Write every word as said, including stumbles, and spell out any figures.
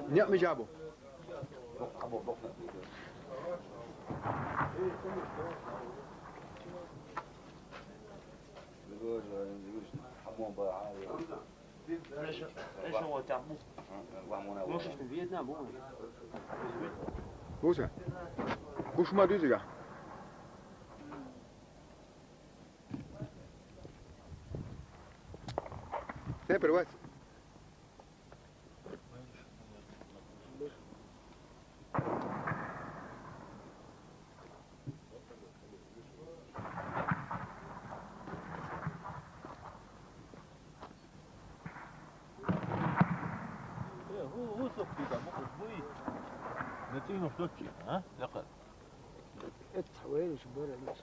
لا، مش جابه. ايش، ايش هو تاع بو؟ مو شفت فيتنام هو. بوسا. بوش ما دوزي. Sempre vas. هو، هو سوق كده، مو، مو. نتيجة مفتوحة، ها؟ يقل. اتح وين وش بره؟